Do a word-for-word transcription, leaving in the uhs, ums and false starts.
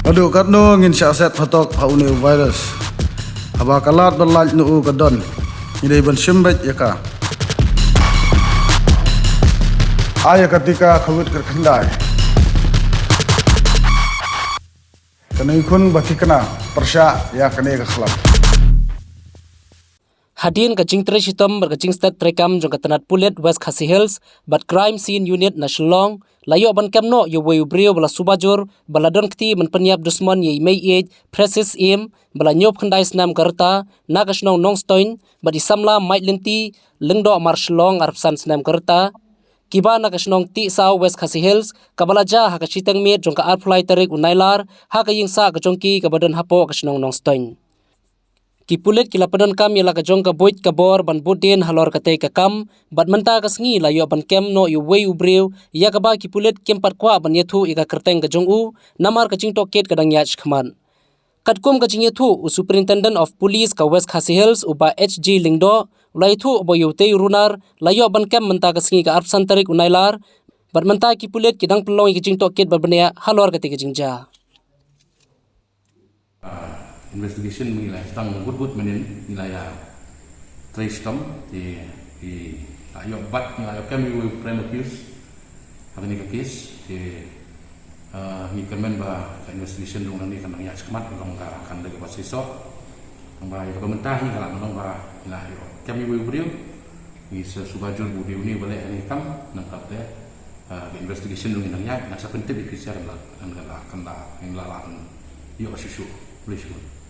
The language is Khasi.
Haduh katno ngin shah set phatok ha une u virus? Haba ka lad ban lait noh u ka don, ngi dei ban shim beit ïa ka. Ai ïa ka tika Covid kyrkhyndai. Kane khun ba thikna pyrshah ïa kane ka khlam. Hadien ka jingtrei shitom bad ka jingstet treikam jong ka tnat pulit West Khasi Hills bad Crime Scene Unit na Shillong, la ïoh ban kem noh ïa uwei u briew ba la suba jur ba la don kti ban pynïap dusmon ïa i mei ïeit Precious Im ba la hynñiewphew khyndai snem ka rta na ka shnong Nongstoiñ bad i samla Mike Lynti Lyngdoh Marshillong arphew san snem ka rta, kiba na ka shnong Tihsaw West Khasi Hills, kaba la jia ha ka shiteng miet jong ka arphew lai tarik u Nailar ha ka ïing sah ka jong ki kaba don hapoh ka shnong Nongstoiñ. Ki pulit ki la pyndonkam ïa la ka jong ka buit ka bor ban bud dien halor katei ka kam, bad mynta ka sngi la ïoh ban kem noh ïa uwei u briew ïa kaba ki pulit kim pat kwah ban ïathuh ïa ka kyrteng ka jong u namar ka jingtohkit ka dang ïaid shakhmat. Katkum ka jingïathuh u Superintendent of Police ka West Khasi Hills u Bah H G Lyngdoh u la ïathuh ba ïa utei u runar la ïoh ban kem mynta ka sngi ka arphew san tarik u Nailar, bad mynta ki pulit ki dang pynlong ïa ka jingtohkit bad bniah halor katei ka jingjia. Ah, investigation ngi la sdang bud bud mynnin, ngi la ïa trei shitom, te, te la ïoh bat, ngi la ïoh kem ïa u prime accused ha kane ka case, te, ah, ngi kyrmen ba ka investigation ruh nangne kan nang ïaid shakhmat, ruh kan da kaba shisha. Tang ba ïa kaba mynta hi ka la nang ba ngi la ïoh kem ïa u briew, ngi sa suba jur ba u dei une ba leh kane ka kam, nangta te, ah, ka investigation ruh ngi nang ïaid, nang sa pyntip ïa phi sha kan la, kan la, kan la, kan la, kan la ïoh shuh shuh. Khublei shibun.